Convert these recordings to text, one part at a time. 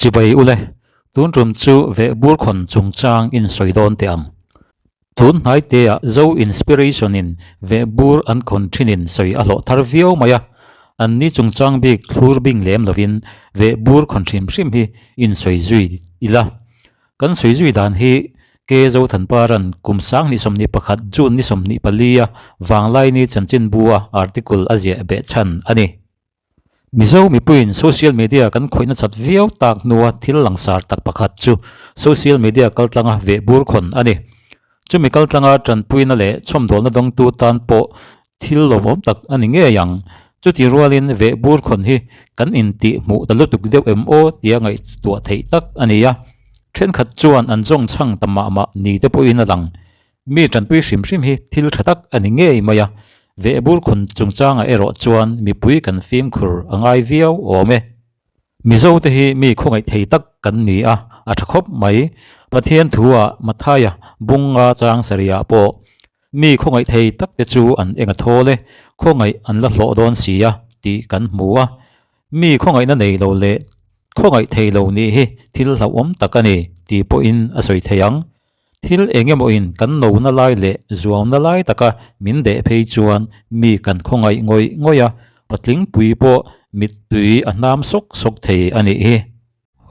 Chibai ule, tun tum chu vehbur khawn chungchang in sawi dawn teh ang. Tun hnaite ah Zo Inspiration in vehbur an khawn thin in sawi a hlawh thar viau mai a, an ni chungchang bik thlur bing lem lovin vehbur khawn hrim hrim hi in sawi zui ila. Kan sawi zui dan hi K Zothanparan kum 2021 June ni 24 a Vanglaini chanchinbu a article a ziah beh chhan a ni. Mizo mipuiin social media kan khawih nachat viau tak hnua thil langsar tak pakhat chu social media kaltlanga veh bur khawn a ni. Chumi kaltlanga tanpuina leh chhawmdawlna dawngtu tan pawh thil lawmawm tak a ni ngei ang. Chuti rualin veh bur khawn hi kan intih hmuh ta lutuk deuh em aw tia ngaihtuah theih tak a ni a. Thenkhat chuan an zawng chhang ta mah mah ni te pawhin a lang. Mi tanpui hrim hrim hi thil tha tak a ni ngei mai a, vehbur khun chungchangah erawh chuan mipui kan fimkhur a ngai viau awm e. Mizo te hi mi khawngaih thei tak kan ni a, a tha khawp mai. Pathian thua Mathaia bunga chang sarihah pawh mi khawngaih thei tak te chu an eng a thawl e, khawngaih an la hlawh dawn si a tih kan hmu a. Mi khawngaihna nei lo leh khawngaih thei lo nih hi thil hlauhawm tak a ni tih pawhin a sawi thei ang. Thil eng emaw in kan nona lai leh zuauna lai taka min deh phei chuan mi kan khawngaih ngawih ngawih a, patling pui pawh mittui a hnam sawk sawk thei a nih hi.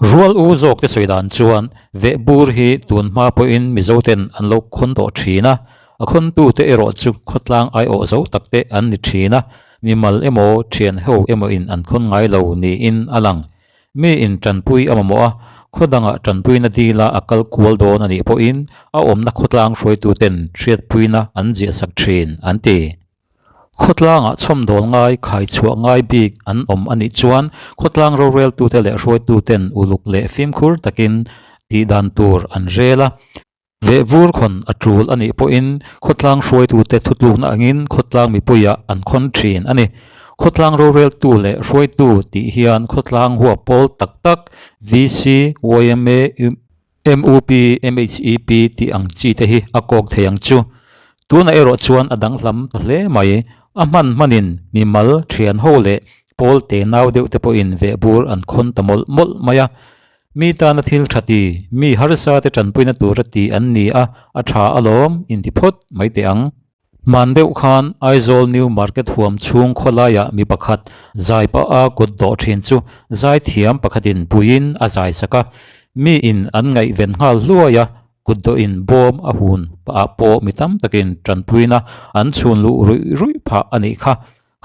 Rual u zawk te sawi dan chuan vehbur hi tun hma pawhin Mizo ten an lo khawn tawh thin a, a khawntu te erawh chu khawtlang aiawh zo tak te an ni thin a, mimal emaw thian ho emaw in an khawn ngai lo niin a lang. Mi in tanpui a mamawh a, khaw dangah tanpuina dila a kal kual dawn a nih pawhin a awmna khawtlang hruaituten hriatpuina an ziahsak thin, an ti. Khawtlangah chhawmdawl ngai, khaichhuah ngai bik an awm a nih chuan khawtlang roreltute leh hruaituten uluk leh fimkhur takin tihdan tur an rel a. Vehvur khawn a tul a nih pawhin khawtlang hruaitute thutlukna angin khawtlang mipuiah an khawn thin a ni. Khawtlang roreltu leh hruaitu tih hian khawtlang huap pawl tak tak, VC, yma, MUP, MHEP tih ang chi te hi a kawk thei ang chu. Tunah erawh chuan a danglam ta hle mai. A hman hmanin mimal, thian ho leh pawl te nau deuh te pawhin vehbur an khawn ta mawlh mawlh mai a. Mi tana thil tha ti, mi harsa te tanpuina tura ti an ni a, a tha alawm inti phawt mai teh ang. Hman deuh khan Aizawl New Market huam chhung khawlaiah mi pakhat zai pah a kut dawh thin chu zaithiam pakhatin puiin a zai sak a, mi in an ngaihven nghal hluai a, kut dawhin bawm a hun pah ah pawh mi tam takin tanpuina an chhun luh ruih ruih phah a nih kha.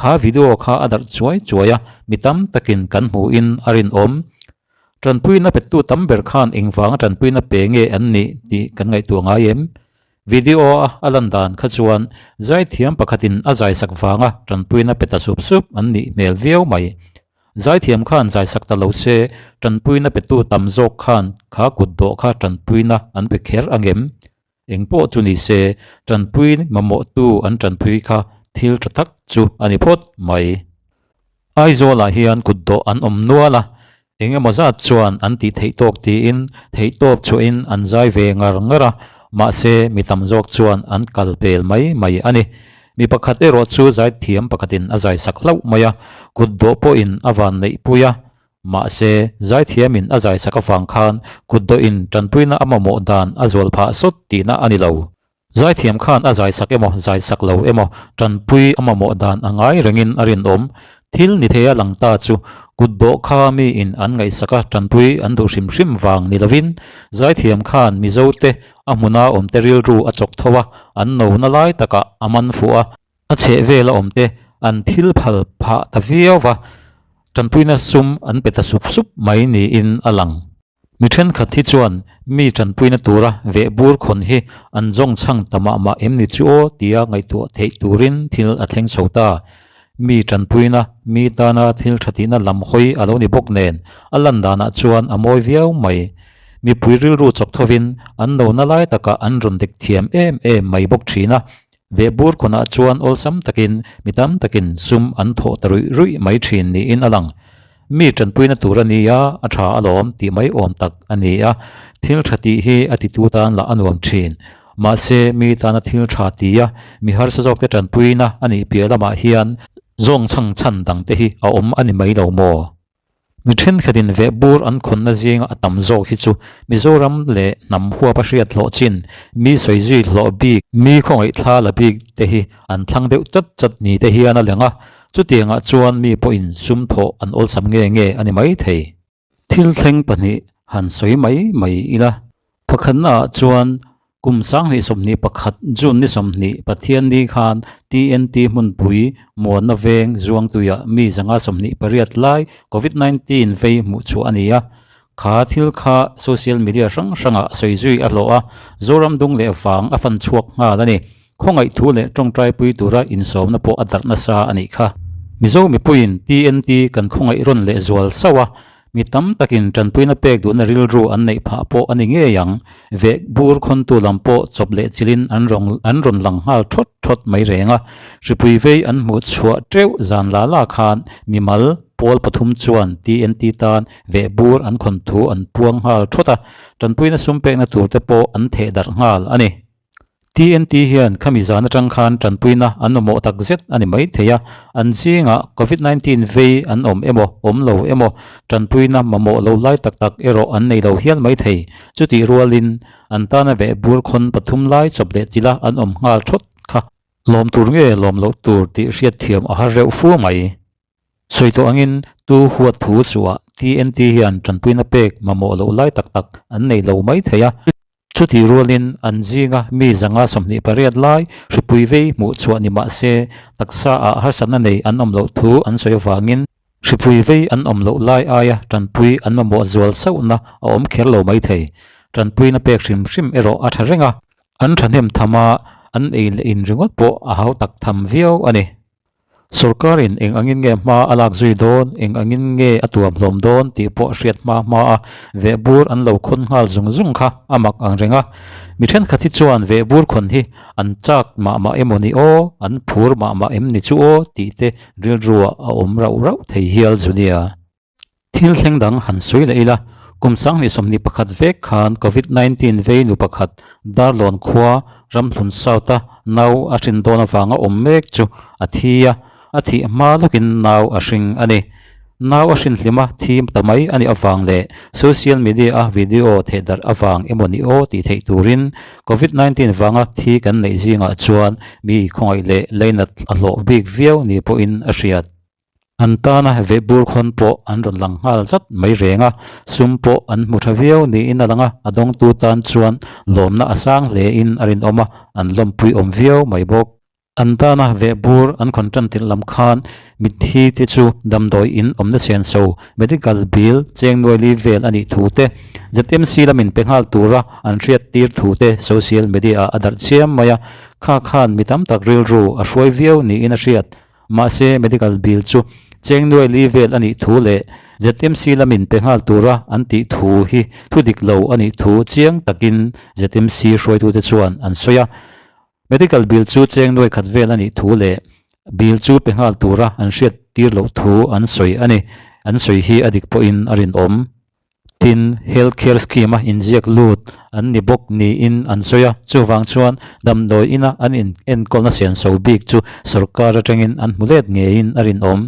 Kha video kha a darh chuai chuai a, mi tam takin kan hmuhin a rinawm. Tanpuina pettu tam ber khan engvanga tanpuina pe nge an nih tih kan ngaihtuah ngai em? Video a a lan dan kha chuan zaithiam pakhatin a zaisak vanga tanpuina pe ta sup sup an nih hmel viau mai. Zaithiam khan zaisak ta lo se tanpuina petu tam zawk khan kha kut dawh kha tanpuina an pe kher angem? Engpawh chu ni se tanpui mamawhtu an tanpui kha thil tha tak chu a ni phawt mai. Aizawlah hian kut dawh an awm nual a, eng emaw zat chuan an tih theih tawk tiin theih tawp chhuahin an zai ve ngar ngar a, mahse mi tam zawk chuan an kal pel mai mai a ni. Mi pakhat erawh chu zaithiam pakhatin a zai sak hlauh mai a, kut dawh pawhin a van neih pui a, mahse zaithiamin a zai sak avang khan kut dawhin tanpuina a mamawh dan a zual phah sawt tihna a ni lo. Zaithiam khan a zaisak emaw zaisak lo emaw tanpui a mamawh dan a ngai rengin a rinawm. Thil ni theia lang ta chu kutdawh kha miin an ngaihsak a tanpui an duh hrim hrim vang ni lovin zaithiam khan Mizote a hmuna awmte rilru a chawk tho a, an nona lai takah a man fuh a, a chheh vela awmte an thil phal phah ta viau va, tanpuina sum an pe ta sup sup mai niin a lang. Mi thenkhat hi chuan mi tanpuina tura vehbur khawn hi an zawng chhang ta mah mah em ni chu aw tia ngaihtuah theih turin thil a thleng chho ta. Mi tanpuina, mi tana thil tha tihna lam hawi a lo ni bawk nen a lan danah chuan a mawi viau mai. Mipui rilru chawk thovin an lo na lai takah an rawn dek thiam em em mai bawk thin a. Vehbur khawnah chuan awlsam takin mi tam takin sum an thawh ta ruih ruih mai thin niin a lang. Mi tanpuina tur a ni a, a tha alawm tih mai awm tak a ni a, thil tha tih hi a titu tan lah a nuam thin. Mahse, mi tana thil tha ti a, mi harsa zawkte tanpuina a nih piah lamah hian zawng chhang chhan dangte hi a awm a ni mai lo maw? Mi thenkhatin vehbur an khawnna zinga a tam zawk hi chu Mizoram leh hnam huapa hriat hlawh chin, mi sawi zui hlawh bik, mi khawngaih thla la bik te hi an thlang deuh chat chat ni te hian a leng a, chutiangah chuan mi pawhin sum thawh an awlsam nge nge a ni maithei. Thil thleng pahnih han sawi mai mai ila. Pakhatnaah chuan kum 2021 June ni 20 Pathianni khan TNT hmunpui Muanna Veng Zuangtuiah mi 128 lai Covid 19 vei hmuh chhuah a ni a. Kha thil kha social media hrang hrangah sawi zui a hlawh a, Zoram dung leh vang a fan chhuak nghal a ni. Khawngaih thu leh tawngtaipui tura insawmna pawh a darh nasa a nih kha. Mizo mipuiin TNT kan khawngaih rawn leh zual sauh a, mi tam takin tanpuina pek duhna rilru an neih phah pawh a ni ngei ang. Veh bur khawntu lam pawh chawp leh chilin an rawn an rawn lang nghal thawt thawt mai reng a. Hripui vei an hmuh chhuah teuh zan la la khan mimal pawl pathum chuan TNT tan veh bur an khawn thu an puang nghal thawt a, tanpuina sum pekna tur te pawh an theh darh nghal a ni. TNT hian khami zan atang khan tanpuina an mamawh tak zet a ni mai thei a, an zingah Covid 19 vei an awm emaw awm lo emaw tanpuina mamawh lo lai tak tak erawh an nei lo hial mai thei. Chutih rualin an tana veh bur khawn pathum lai chawp leh chila an awm nghal thawt kha. Lawm tur nge lawm loh tur tih hriatthiam a har reuh fu mai. Sawi tawh angin tu huat thu suah TNT hian tanpuina pek mamawh loh lai tak tak an nei lo mai thei a. Chutih rualin an zinga mi 128 lai hripui vei hmuh chhuah ni mah se taksa ah harsatna nei an awm loh thu an sawi avangin hripui vei an awm loh lai aia tanpui an mamawh zual sauhna a awm kher lo mai thei. Tanpuina pek hrim hrim erawh a tha reng a, an thahnem tham a, an ei leh in ringawt pawh a hautak tham viau a ni. Sorkarin eng angin nge hma a lak zui dawn, eng angin nge a tuam hlawm dawn tih pawh hriat hma hma a vehbur an lo khawn nghal zung zung kha a mak ang reng a. Mi thenkhat hi chuan vehbur khawn hi an chak mah mah emaw ni aw, an phur mah mah em ni chu aw tih te rilruah a awm rauh rauh thei hial zu nia. Thil thleng dang han sawi leh ila, kum 2021 vek khan Covid 19 vei nu pakhat Darlawn khua Ramhlun South-a nau a hrin dawn avanga awm mek chu a thi a, a thih hma lawkin nau a hring a ni. Nau a hrin hlima thi ta mai a nih avang leh social media-a video thehdarh avang emaw ni aw tih theih turin Covid 19 vanga thi kan neih zingah chuan mi khawngaih leh leinat a hlawh bik viau ni pawhin a hriat. An tana vehbur khawn pawh an rawn lang nghal zat mai reng a, sum pawh an hmu tha viau niin a lang a, a dawngtu tan chuan lawmna a sang hlein a rinawm a, an lawmpui awm viau mai bawk. An tana vehbur an khawn tan tirh lam khan mitthi te chu damdawi in awmna senso, medical bill, cheng nuaili vel a nih thu te, ZMC lamin pe nghal tura an hriat tir thu te social media ah a darh chiam mai a, kha khan mi tam tak rilru a hruai viau niin a hriat. Mahse, medical bill chu cheng nuai li vel a nih thu leh ZMC lamin pe nghal tura an tih thu hi thu dik lo a nih thu chiang takin ZMC hruaitute chuan an sawi a. Medical bill chu cheng nuai khat vel a nih thu leh bill chu pe nghal tura an hriat tir loh thu an sawi a ni. An sawi hi a dik pawhin a rinawm. Tin, Health Care Scheme-a inziak lut an ni bawk niin an sawi a, chuvang chuan damdawi ina an inenkawlna senso bik chu sorkar atangin an hmu let ngeiin a rinawm.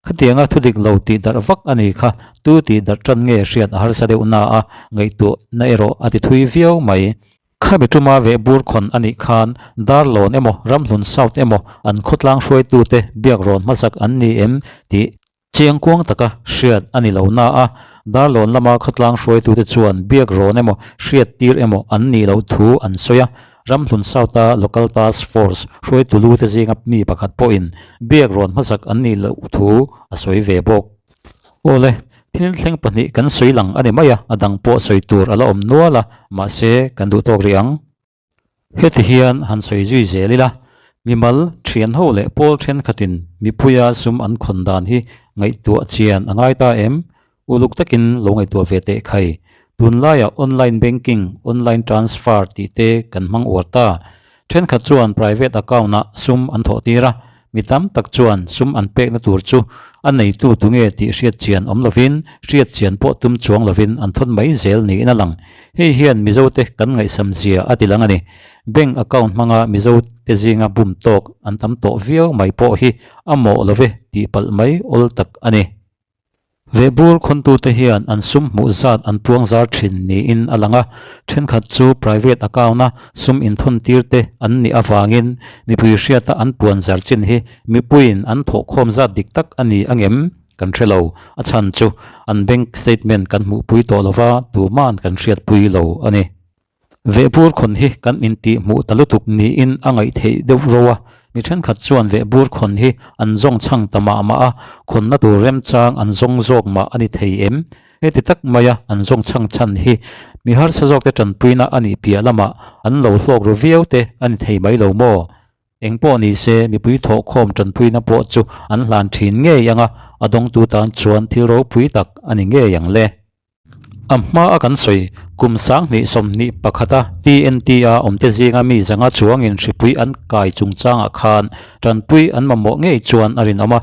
Khatianga thudik lo tih darh vak a ni kha, tu tih darh tan nge hriat a harsa deuh na a, ngaihtuahna erawh a ti thui viau mai. Khami tuma vehbur khawn a nih khan Darlawn emaw Ramhlun South emaw an khawtlang hruaitute biak rawn hmasak an ni em tih Chiangkuang taka hriat a ni lo na a, Darlawn lama khawtlang hruaitute chuan biak rawn emaw hriat tir emaw an nih loh thu an sawi a, Ramhlun South-a Local Task Force hruaitu lute zinga mi pakhat pawhin biak rawn hmasak an nih loh thu a sawi ve bawk. Awle, thil thleng pahnih kan sawi lang a ni mai a, a dang pawh sawi tur a la awm nual a, mahse kan duh tawk rih ang. Heti hian han sawi zui zel ila, mimal, thianho leh pawl thenkhatin mipuia sum an khawn dan hi ngaihtuah chian a ngai ta em? Uluk takin lo ngaihtuah ve teh khai. Tunlaiah online banking, online transfer tih te kan hmang uar ta. Thenkhat chuan private account-ah sum an thawh tir a, Mi tam tak chuan sum an pekna tur chu a neitu tunge tih hriat chian awm lovin, hriat chian pawh tum chuang lovin an thawn mai zel niin a lang. Hei hian Mizote kan ngaihsam zia a ti lang a ni. Bank account hmanga Mizote zinga bum tawk an tam tawh viau mai pawh hi a mawh love tih palh mai awl tak a ni. Vehbur khawntute hian an sum hmuh zat an puang zar thin niin a lang a, thenkhat chu private account-a sum inthawn tir te an nih avangin mipui hriata an puan zar chin hi mipuiin an thawhkhawm zat dik tak a ni angem kan hre lo. A chhan chu an bank statement kan hmuhpui tawh lova tuman kan hriatpui lo a ni. Vehbur khawn hi kan intih hmuh ta lutuk niin a ngaih theih deuh ro a, mi thenkhat chuan vehbur khawn hi an zawng chhang ta mah mah a, khawnna tur remchang an zawng zawk mah a ni thei em? Heti tak maia an zawng chhang chhan hi mi harsa zawkte tanpuina a nih piah lamah an lo hlawk ru viau te a ni thei mai lo maw? Eng pawh ni se mipui thawhkhawm tanpuina pawh chu an hlan thin ngei ang a, a dawngtu tan chuan thil ropui tak a ni ngei ang le. A hma a kan sawi, kum 2021 a TNT-a awmte zinga mi zanga chuangin hripui an kai chungchangah khan tanpui an mamawh ngei chuan a rinawm a.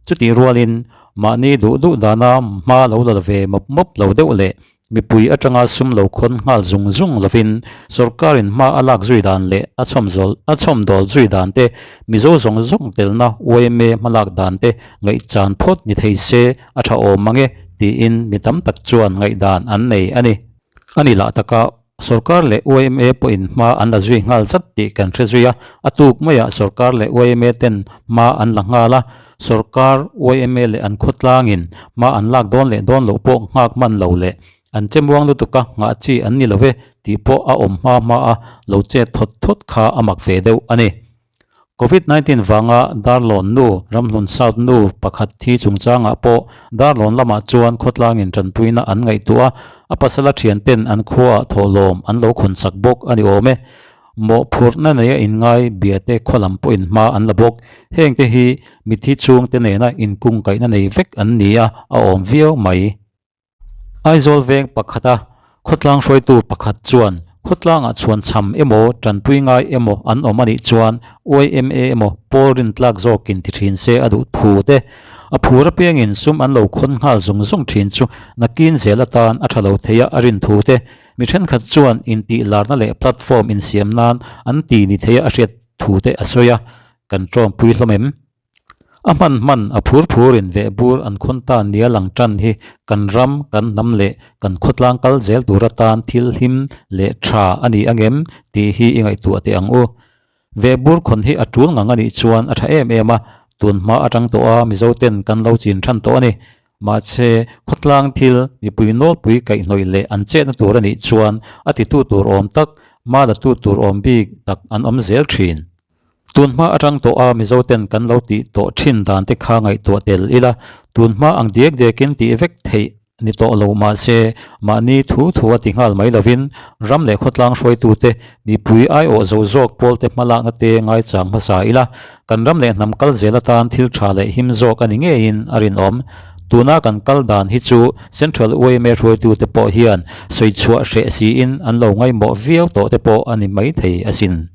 Chutih rualin mahni duh duh dana hma lo la ve mawp mawp lo deuh leh mipui atanga sum lo khawn nghal zung zung lovin sorkarin hma a lak zui dan leh a chhawmzawl a chhawmdawl zui dan te, Mizo zawng zawng telna yma hmalak dan te ngaihchan phawt ni thei se a tha awm mang e tiin mi tam tak chuan ngaihdan an nei a ni. A ni lah taka sorkar leh yma pawhin hma an la zui nghal zat tih kan hre zui a, a tuk maiah sorkar leh yma ten hma an la nghal a, sorkar, yma leh an khawtlangin hma an lak dawn leh dawn loh pawh nghak hman lo leh an che muang lutuk a, nghah chi an ni lo e tih pawh a awm hma hma a lo chet thawt thawt kha a mak ve deuh a ni. Covid 19 vanga Darlawn nu, Ramhlun South nu pakhat thi chungchangah pawh Darlawn lamah chuan khawtlangin tanpuina an ngaihtuah a, a pasala thianten an khuaah thawhlawm an lo khawnsak bawk a ni awm e. Mawhphurhna neia inngai biate khaw lam pawhin hma an la bawk. Hengte hi mithi chhungte nena inkungkaihna nei vek an ni a, a awm viau mai. Aizawl veng pakhata khawtlang hruaitu pakhat chuan khawtlangah chhuan chham emaw tanpui ngai emaw an awm a nih chuan yma emaw pawl rintlak zawkin ti thin se a duh thu te, a phur apiangin sum an lo khawn nghal zung zung thin chu nakin zel atan a tha lo thei a a rin thu te, mi thenkhat chuan intih larna leh platform insiam nan an ti ni thei a a hriat thu te a sawi a, kan tawngpui hlawm em? A hman hman a phur phurin vehbur an khawn ta nia lang tan hi kan ram, kan hnam leh kan khawtlang kal zel tur atan thil hlim leh tha a ni angem tih hi i ngaihtuah teh ang u. Vehbur khawn hi a tul ngang a nih chuan a tha em em a, tun hma atang tawh a Mizo ten kan lo chin than tawh a ni. Mahse, khawtlang thil mipui nawlpui kaihhnawih leh an chetna tur a nih chuan a titu tur awm tak, hma latu tur awm bik tak an awm zel thin. Tun hma atang tawh a Mizo ten kan lo tih tawh thin dan te kha ngaihtuah tel ila, tun hma ang diak diakin tih vek theih ni tawh lo mahse mahni thu thu a ti nghal mai lovin ram leh khawtlang hruaitute mipui aiawh zo zawk pawl te hmalakna te ngaichang hmasa ila, kan ram leh hnam kal zel atan thil tha leh him zawk a ni ngeiin a rinawm. Tuna kan kal dan hi chu Central yma hruaitute pawh hian sawichhuah hreh siin an lo ngaihmawh viau tawh te pawh a ni maithei asin.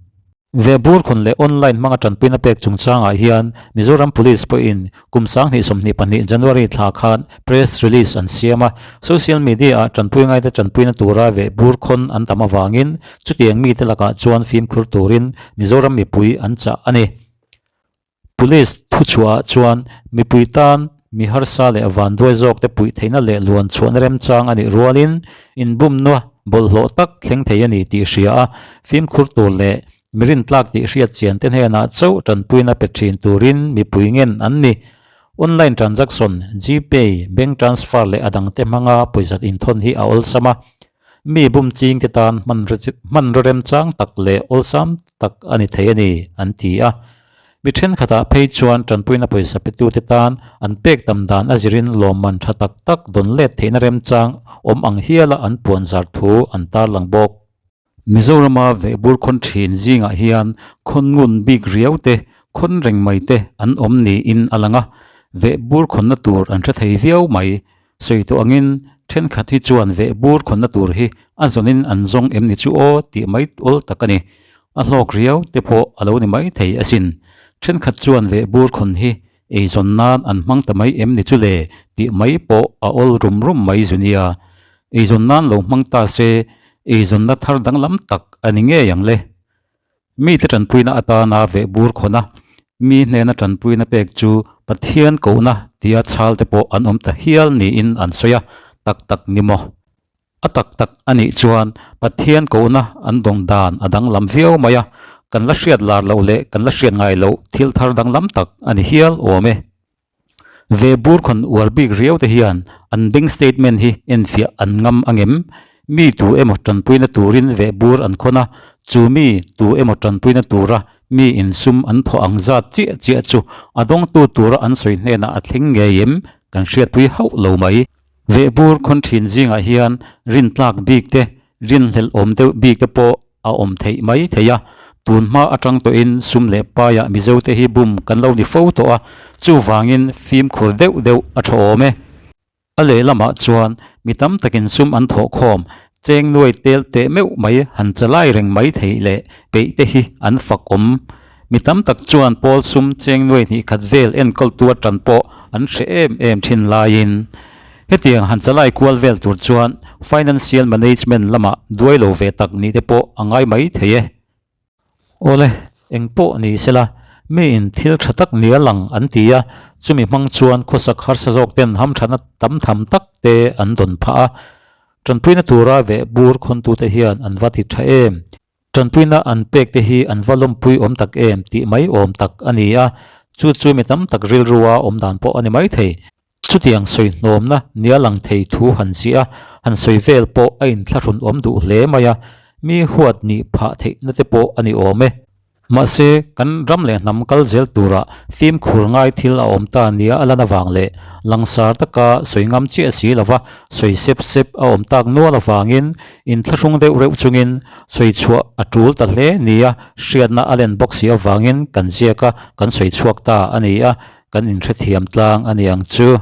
Vehbur khawn leh online hmanga tanpuina pek chungchangah hian Mizoram Police pawhin kum 2022 January thla khan press release an siam a, social media-ah tanpui ngaite tanpuina tura vehbur khawn an tam avangin chutiang mite lakah chuan fimkhur turin Mizoram mipui an chah a ni. Police thuchhuahah chuan mipui tan mi harsa leh vanduai zawkte puih theihna leh luan chhuahna remchang a nih rualin inbumna bawlhhlawh tak thleng thei a ni tih hria a, fimkhur tur leh mi rintlak tih hriat chiante hnenah chauh tanpuina pe thin turin mipui ngen an ni. Online transaction, Gpay, bank transfer leh a dangte hmanga pawisa inthawn hi a awlsam a, mi bum chingte tan hmanraw remchang tak leh awlsam tak a ni thei a ni, an ti a. Mi thenkhatah phei chuan tanpuina pawisa petute tan an pek tam dan a zirin lawmman tha tak tak dawn let theihna remchang awm ang hiala an puan zar thu an tarlang bawk. Mizorama vehbur khawn thin zingah hian khawn ngun bik riau te, khawn reng mai te an awm niin a lang a, vehbur khawnna tur an hre thei viau mai. Sawi tawh angin thenkhat hi chuan vehbur khawnna tur hi a zawnin an zawng em ni chu aw tih mai awl tak a ni. A hlawk riau te pawh a lo ni mai thei asin. Thenkhat chuan vehbur khawn hi eizawn nan an hmang ta mai em ni chu le tih mai pawh a awl rum rum mai zu nia. Eizawn nan lo hmang ta se eizawnna thar danglam tak a ni ngei ang le. Mite tanpuina atana vehbur khawn a, mi hnena tanpuina pek chu Pathian kohna tia chhal te pawh an awm ta hial niin an sawi a, tak tak ni maw? A tak tak a nih chuan Pathian kohna an dawng dan a danglam viau mai a, kan la hriat lar loh leh kan la hriat ngai loh thil thar danglam tak a ni hial awm e. Ve bur khawn uar bik riau te hian an bank statement hi enfiah an ngam angem? Mi tu emaw tanpuina turin veh bur an khawn a, chu mi tu emaw tanpuina tura mi insum an thawh ang zat chiah chiah chu a dawngtu tura an sawi hnenah a thleng ngei em? Kan hriatpui hauh lo mai. Veh bur khawn thin zingah hian rintlak bik te, rinhlelh awm deuh bik te pawh a awm theih mai thei a, tun hma atang tawhin sum leh paiah Mizote hi bum kan lo ni fo tawh a, chuvangin fimkhur deuh deuh a tha awm e. A lehlamah chuan mi tam takin sum an thawh khawm, cheng nuai tel teh meuh mai han chalai reng mai theih leh peih te hi an fak awm. Mi tam tak chuan pawl sum cheng nuai hnih khat vel enkawltu atan pawh an hre em em thin laiin hetiang han chalai kual vel tur chuan financial management lamah duai lo ve tak nih te pawh a ngai mai thei e. Awle, eng pawh ni sela, miin thil tha tak nia lang an ti a, chumi hmang chuan khawsak harsa zawk ten hamthana tam tham tak te an dawn phah a. Tanpuina tura veh bur khawntute hian an va ti tha em? Tanpuina an pek te hi an va lawmpui awm tak em tih mai awm tak a ni a, chu chu mi tam tak rilrua awm dan pawh a ni mai thei. Chutiang sawi hnawmna nia lang thei thu han ziah a, han sawi vel pawh a inthlahrun awm duh hle mai a, mi huat nih phah theihna te pawh a ni awm e. Mahse, kan ram leh hnam kal zel turah fimkhur ngai thil a awm ta nia a lan avang leh langsar taka sawi ngam chiah si lova sawi sep sep a awm tak nual avangin inthlahrung deuh reuh chungin sawi chhuah a tul ta hle nia hriatna a len bawk si avangin kan ziak a, kan sawi chhuak ta a ni a, kan inhrethiam tlang a ni ang chu.